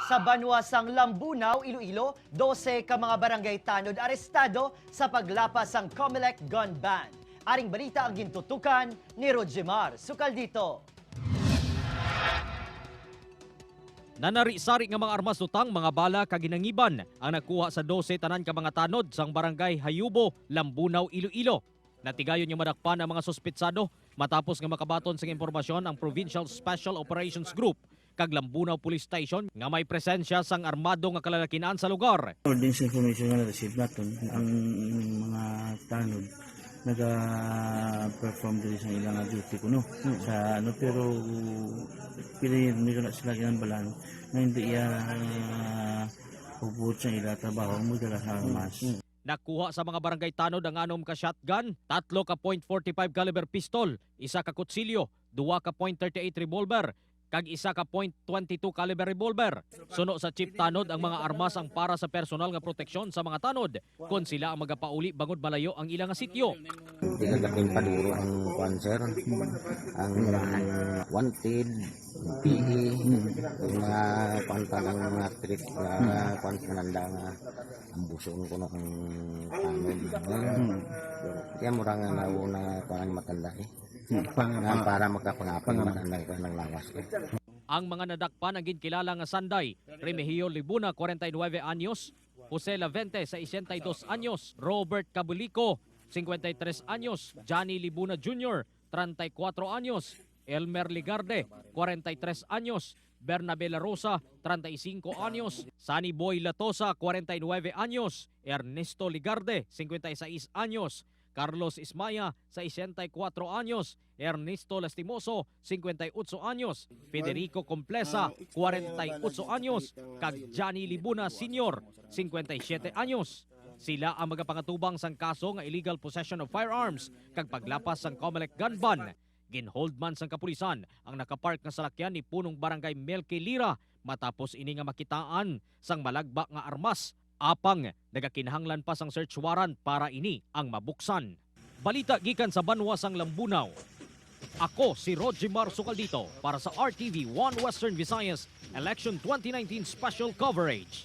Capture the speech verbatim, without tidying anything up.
Sa banwa sang Lambunao, Iloilo, dose ka mga barangay tanod arestado sa paglapas sang Comelec gun ban. Aring balita ang gintutukan ni Rojimar Sukaldito. Nanari-sari nga mga armas, lutang, mga bala kag hinangiban ang nakuha sa dose tanan ka mga tanod sang barangay Hayubo, Lambunao, Iloilo. Natigayon nga madakpan ang mga suspetsado matapos nga makabaton sing impormasyon ang Provincial Special Operations Group kag Lambunao Police Station nga may presensya sang armado nga kalalakin-an sa lugar. According sa information nga na-receive naton, ang mga tanod naga-perform diri sa ilang duty kuno. Hmm. Sa ano, pero pili nila na sila ginambalan nga hindi iya, ah, upod sa ila trabaho ang magdala sa armas. Hmm. Nakuha sa mga barangay tanod ang anom ka shotgun, tatlo ka point forty-five caliber pistol, isa ka kutsilyo, duwa ka point thirty-eight revolver, kag isa ka point twenty-two caliber revolver. Suno sa chief tanod, ang mga armas ang para sa personal nga proteksyon sa mga tanod kon sila ang magapauli bangod malayo ang ila nga sityo. Pinagapin pa duro ang kuan, sir. Ang wanted, P E, ang mga kuan pa, ang mga trip na kuan, pananda nga ambuson ko na ang tanod. Kaya mura nga nauna nga kuan ang matanda eh. Nga para makapangapang matanda ko ng lawas ko. Ang mga nadakpan ang ginkilala nga sanday: Remigio Libuna, forty-nine anyos, Jose Lavente, sesenta y dos anyos, Robert Cabulico, cincuenta y tres anyos, Johnny Libuna Junior, treinta y cuatro anyos, Elmer Ligarde, cuarenta y tres anyos, Bernabe La Rosa, treinta y cinco anyos, Sunny Boy Latosa, cuarenta y nueve anyos, Ernesto Ligarde, cincuenta y seis anyos, Carlos Ismaya, sesenta y cuatro anyos, Ernesto Lastimoso, cincuenta y ocho anyos, Federico Complesa, cuarenta y ocho anyos, kag Johnny Libuna Senior, cincuenta y siete anyos. Sila ang magapangatubang sang kaso nga illegal possession of firearms kag paglapas sang Comelec gun ban. Ginhold man sang kapulisan ang nakapark nga salakyan ni Punong Barangay Melky Lira matapos ini nga makitaan sang malagba nga armas. Apang nagakinahanglan pa sang search warrant para ini ang mabuksan. Balita gikan sa banwa sang Lambunao. Ako si Rojimar Sukaldito para sa R T V One Western Visayas Election twenty nineteen Special Coverage.